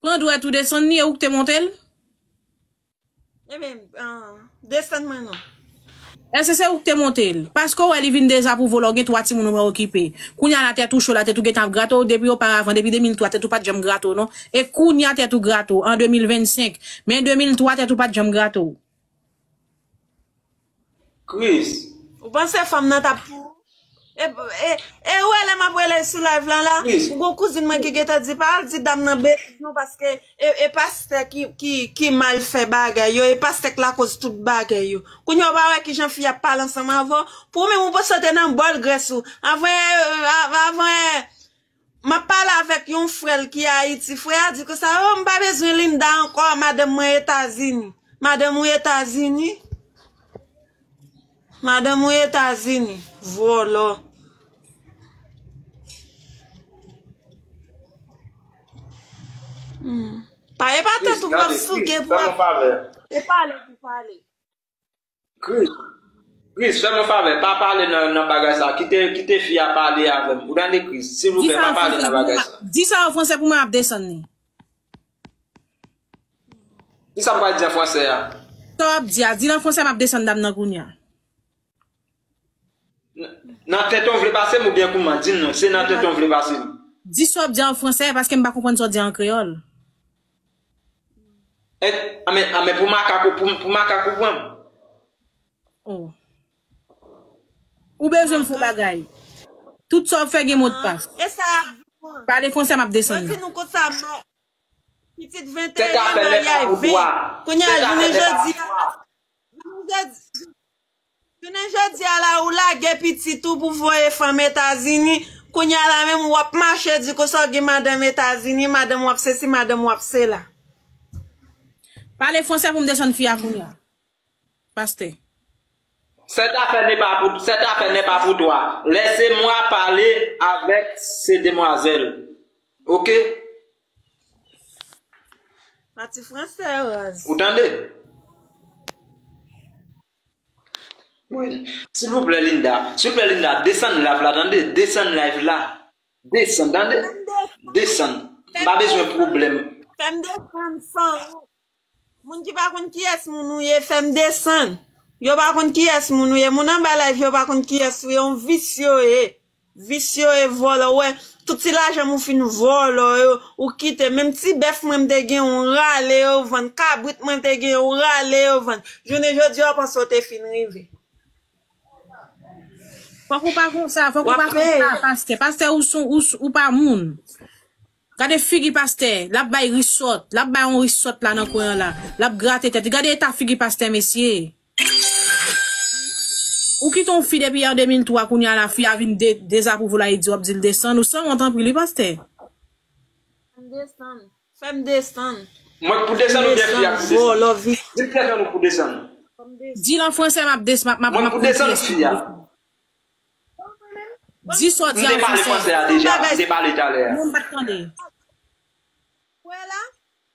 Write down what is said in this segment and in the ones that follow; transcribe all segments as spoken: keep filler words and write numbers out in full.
Pran dwèt ou desann li, e ou k te monte l? Ebyen, ah, desann mwen non. Èske se ou k te monte l? Paske w wè li vin dezapwouve w lè w gen twa timoun ou pa okipe. Kounye a la tèt ou cho la, tèt ou gentan ap grate w depi oparavan, depi de mil twa, tèt ou pa t janm grate w non. E kounye a tèt ou grate w an de mil vennsenk. Men de mil twa tèt ou pa t janm grate w. Chris. Ou panse fanm nan t ap pou ou? E, e, e ou wè lè m ap rele sou live lan la, Chris. Ou gon kouzin mwen ki gentan di pa al di dam nan betiz non, paske e, e pastè ki, ki, ki mal fè bagay yo, e pastè k lakoz tout bagay yo. Kounye a ou pa wè kijan fi ap pale ansanm avè w? Pou ou menm ou panse w te nan bòl grès ou. Avan, avan, M ap pale avèk yon frè l ki Ayiti. Frè a di konsa, "O, m pa bezwen Linda ankò, madanm mwen Etazini." Madanm ou Etazini? Madanm ou Etazini? Vòlò. Hmm. Pa, e pa tèt ou w ap souke pou ap, e pale pou pale. Chris, Chris, fè m yon favè, pa pale nan, nan bagay sa. Kite, kite fi a pale avè m. Ou tande, Chris? Silvouplè, pa pale nan bagay sa. Di sa an fransè pou mwen, m ap desann li. Ki sa m pral di an fransè a? Sa w ap di a, di l an fransè, m ap desann dam nan kounye a. N-, nan tenten w vle pase m oubyen kouman? Di m non, se nan tenten w vle pase m. Di sa w ap di an fransè, paske m pa konprann sa w di an kreyòl. E, a men, a men pou makak ou, pou, pou makak ou pran m. Oh. Ou bezwen m fè yon bagay. Tout sa w ap fè gen modpas. E sa. Pale fransè, m ap desann. Mwen di nou konsa, ma-, pitit venteyen, maryaj ven. Kounye a, jounen jodi a, jounen jodi, jounen jodi a la, ou lage pitit ou pou voye fanm Etazini. Kounye a la menm, w ap mache di konsa w gen madanm Etazini, madanm w ap sesi, madanm w ap sela. Pale fransè pou m desann fi a kounye a. Pastè. Cette affaire n'est pas pour, cette affaire n'est pas pour toi. Laissez-moi parler avec ces demoiselles. Ok? Pati fransè, Raz. Ou tande? Wi. Silvouplè, Linda. Silvouplè, Linda, desann live la, tande? Desann live la. Desann, tande? Desann. M pa bezwen pwoblèm. Fè m desann san ou. Moun ki pa konn kiyès moun ou ye, fè m desann. Yo pa konn kiyès moun ou ye. Moun anba live yo pa konn kiyès ou ye. Yon vis yo ye. Visye e vòlò, ou wè, tout ti lajan m ou fin vòlò yo, ou kite. Menm ti bèf mwen m te gen, ou rale yo vann. Kabrit mwen m te gen, ou rale yo vann. Jounen jodi a, ou panse ou te fin rive. Fòk ou pa konsa, fòk ou pa konsa, pastè. Pastè, ou, ou, ou pa moun. Gade figi pastè, l ap bay risòt, l ap bay yon risòt la nan kwen an la, l ap grate tèt li. Gade eta figi pastè, mesye. Ou kite yon fi depi an de mil twa, kounye a la, fi a vin de-, dezapwouve w la, e di w ap di l desann, ou sanwont anpil, wi, pastè. Fè m desann, fè m desann. Mwen k pou desann oubyen fi a k pou desann? Di m kiyès nan nou k pou desann. Di l an fransè, m ap des-, m ap, m ap, m ap kontinye. Mwen k pou desann fi a? Di sa w di an fransè. M te pale fransè a deja, m te pale talè a. Non, m pa t tande. Wè la,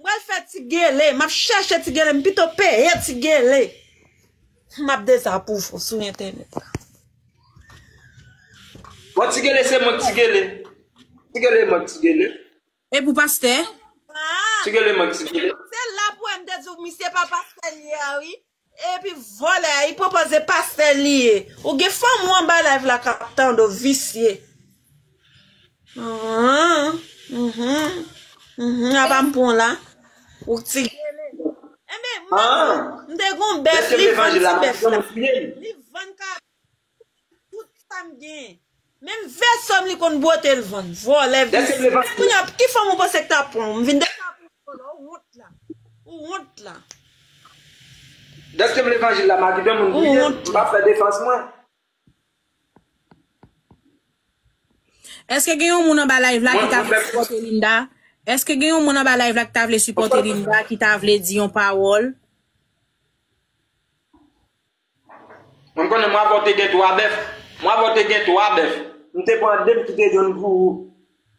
m pral fè ti gele, m ap chèche ti gele, m pito peye ti gele. M ap dezapwouve w sou entènèt la. Bon, ti gele se mwen k ti gele. Ti gele mwen k ti gele. E pou pastè? Ti gele mwen k ti gele. Se la pou m te di w misye pa pastè l ye a, wi. Epi vòlè a, li pwopoze pastè li ye. Ou gen fanm ou anba live la k ap tande w, visye. Ahn, mhm, mhm, apa m pran la. Ou ti gele. Enben, m te gon bèf, li vann ti bèf la. Li vann ka tout sa m genyen. Menm veso m li konn bwote l vann. Vòlè, visye. Kounye a, ki fanm ou panse k t ap pran w? M vin deja pou vòlè, ou wont la. Ou wont la. Dèske m levanjil la, m a kite moun priye, m p ap fè defans mwen. Èske gen yon moun anba live la ki ta vle sipòte Linda? Èske gen yon moun anba live la ki ta vle sipòte Linda, ki ta vle di yon pawòl? Mwen, m konnen mwen avè w te gen twa bèf. Mwen avè w te gen twa bèf. M te pran de, m kite yonn pou ou.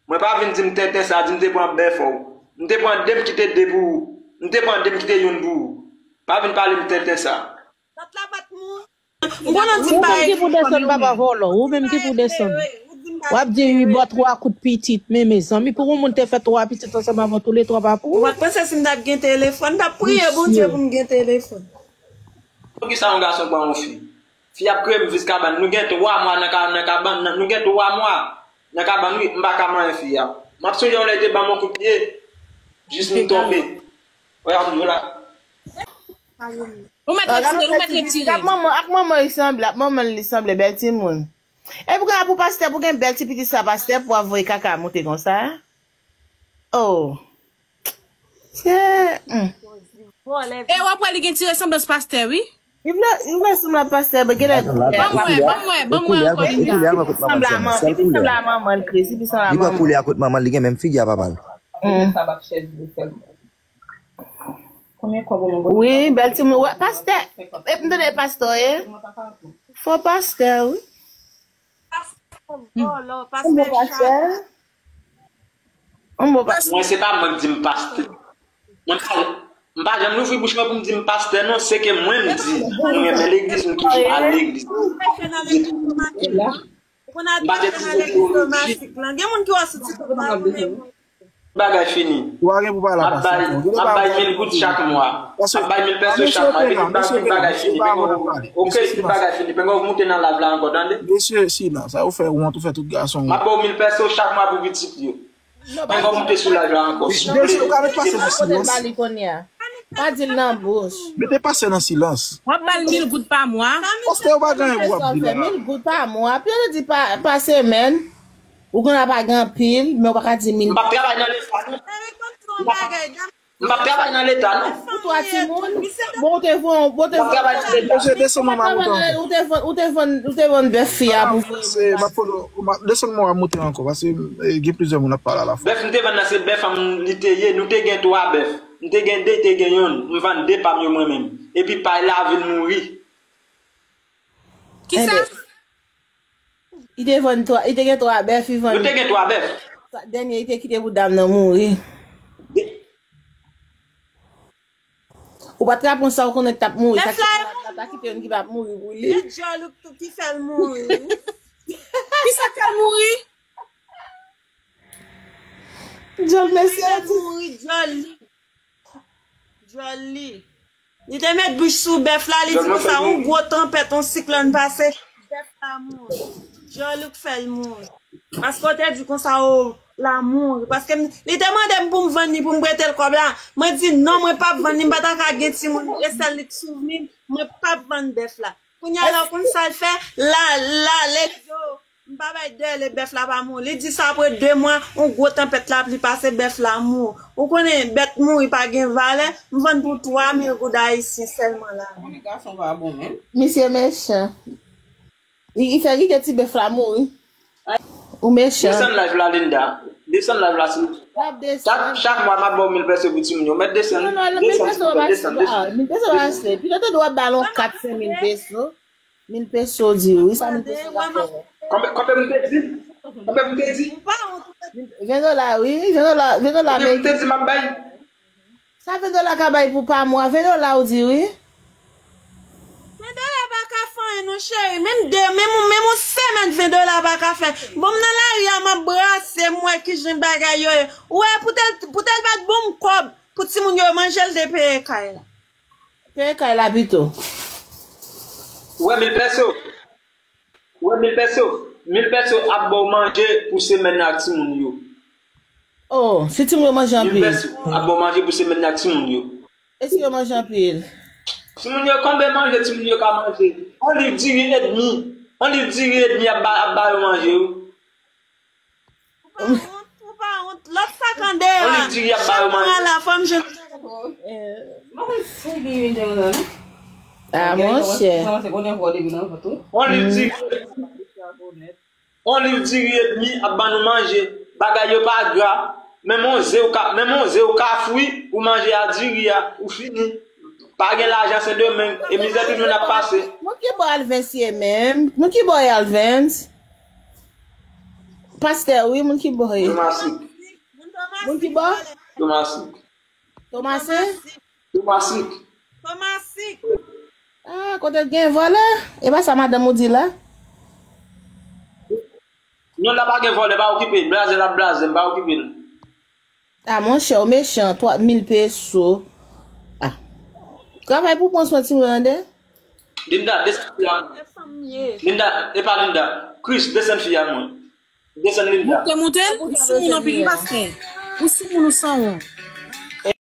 Mwen pa vin di m tenten sa, di m te pran bèf ou. M te pran de, m kite de pou ou. M te pran de, m kite yonn pou ou. Pa vin pale m tenten sa. Zòt la bat mwen. M konnen di m pa ekri. Ou menm ki pou desann, papa vòlò. Ou menm ki pou desann. W ap di wi, bò twa kout pitit, men mezanmi, pou yon moun te fè twa pitit ansanm avè w, toulètwa pa pou ou. Ou pa t panse si m t ap gen telefòn, m t ap priye Bondye pou m gen telefòn. Poukisa yon gason pran yon fi? Fi ap kreye m vis kabann. Nou gen twa mwa nan ka-, nan kabann nan. Nou gen twa mwa nan kabann, wi, m pa ka manyen fi a. M ap sonje yon lè li te ban m yon kout pye. Jis m tonbe. Wè, ap nou la. Ou mèt retire, ou mèt retire. Ak manman, ak manman li sanble, ak manman li sanble, bèl timoun. E pou gen pou pastè, pou gen bèl ti pitit sa pastè, pou ap voye kaka monte konsa. Oh. Se, hmm. E w ap wè li gen ti resanblans pastè, wi. Li vle, li vle sanble ak pastè, men genlè. Ban mwen, ban mwen, ban mwen ankò li. Li sanble a manman, li sanble a manman l, Chris, li sanble a manman. Li pran koulè a kot manman l, li gen menm figi a papa l. Hmm. Wi, bèl timoun. Wè, pastè. E, m tande pastè, e? Fo pastè, wi. M bon pastè. M bon pastè. Mwen, se pa mwen k di m pastè. Mwen pa, m pa janm louvri bouch mwen pou m di m pastè, non. Se ke mwen m di, mwen renmen legliz, m toujou al legliz. M pa te di se teoloji. Gen moun ki wè sou TikTok, pa renmen mwen. Bagay fini. Ou pa gen pou pale a pastè. M ap bay, m ap bay mil goud chak mwa. M ap bay mil pèso chak mwa. Epi tout bagay fini. Oke, tout bagay fini. Pengo moute nan live la ankò, tande? Mesye, silans. Sa ou fè wont, ou fè tout gason wont. M ap ba w mil pèso chak mwa pou pitit yo. Pengo moute sou live la ankò, souple. Mesye, ou ka met pastè nan silans. Pa di l nan bouch. Mete pastè nan silans. W ap ba l mil goud pa mwa. Pastè, ou pa gen anyen pou w ap di la. Mil goud pa mwa. Pi yo di pa, pa semèn. Ou konn a pa gen anpil, men ou pa ka di mil. M p ap travay nan Leta, non. M p ap travay nan Leta, non. Pou twa timoun, bon, ou te vann, bon, ou te vann, ou te vann, ou te vann, ou te vann bèf fi a pou voye. Desann mwen, m ap moute ankò, paske, eh, gen plizyè moun ap pale a la fwa. Bèf m te vann nan se bèf an m li te ye, nou te gen twa bèf. M te gen de, te gen yonn. M vann de pa m yo mwen menm. Epi pay la vin mouri. Kisa? Li te vann twa, li te gen twa bèf, li vann. Yo te gen twa bèf. Dènye, li te kite pou dam nan mouri. Ou pa t ka pran sa ou konnen k t ap mouri. Sa ki la, la ta kite youn ki p ap mouri pou li. E djòl ou ki fè l mouri. Kisa k fè l mouri? Djòl mesye. Li fè l mouri, djòl li. Djòl li. Li te met bouch sou bèf la, li di konsa, yon gwo tanpèt, yon siklòn pase, bèf la mouri. Djòl ou k fè l mouri. Paske w te di konsa, o, la mouri. Paske m, li te mande m pou m vann li, pou m prete l kòb la. Mwen di, non, mwen p ap vann li, m pa ta ka gen timoun, e sèl li k souvni m, mwen p ap vann bèf la. Kounye a la, w konn sa l fè? La, la, lè m pa bay dèyè, bèf la pa mouri. Li di sa apre de mwa, yon gwo tanpèt lapli pase, bèf la mouri. Ou konnen, bèt mouri pa gen valè, m vann pou twa mil goud ayisyen sèlman la. Konnen gason pa bon menm. Misye mechan. Li, li fè rike ti bèf la mouri. Ou mechan. Desann live la, Linda. Desann live la, si. L ap desann. Chak, chak mwa, m ap ba w mil pèso pou timoun yo. Mèt desann. Non, non, mil pèso pa ase. Mil pèso pa ase. Pito te dwe ap ba l yon kat, senk mil pèso. Mil peso di wi, sa mil peso ka fè? Konbyen, konbyen moun te di? Konbyen moun te di? Ven dola wi, ven dola, ven dola. Konbyen moun te di m ap bay? Sa ven dola ka bay pou pa mwa, ven dola ou di wi. Ven dola pa ka fè anyen non cheri, menm de, menm, menm yon semèn ven dola pa ka fè. Bon, m nan lari a, m ap brase, m wè kijan bagay yo ye. Ou wè, pou tèl, pou tèl pa t ban m kòb, pou timoun yo manje, l te peye kay la. Peye kay la pito. Ou wè mil pèso? Ou wè mil pèso? Mil pèso ap ba w manje pou semèn nan ak timoun yo. Oh, si timoun yo manje anpil. Mil pèso ap ba w manje pou semèn nan ak timoun yo. E si yo manje anpil? Timoun yo, konbyen manje timoun yo ka manje? On liv diri edmi. On liv diri edmi ap ba, ap ba yo manje, wi. Ou pa wont, ou pa wont. Lòt sa k andeyò a. Chak mwa la, fò m jwenn. Ah, monchè. On liv diri, on liv diri edmi ap ban nou manje. Bagay yo pa gra. Menm on ze ou ka, menm on ze ou ka fri, ou manje a diri a, ou fini. Pa gen lajan Sendomeng, e mizè tout moun ap pase. Moun ki bò Alvens ye menm? Moun ki bò ye Alvens? Pastè, wi, moun ki bò ye? Tomasik. Moun ki bò? Tomasik. Tomasik? Tomasik. Tomasik. Ah, kote gen vòlè? E pa sa madanm ou di la? Ni Zòn la pa gen vòlè, pa okipe l. Blaze l ap blaze, m pa okipe l. Ah, monchè, ou mechan, twa mil peso. Ah. Travay pou pran swen timoun an de. Linda, desann fi a mwen. Linda, e pa Linda. Chris, desann fi a mwen. Desann Linda. Moute, moute, ou sou moun anpil, paske ou sou moun ou sanwont.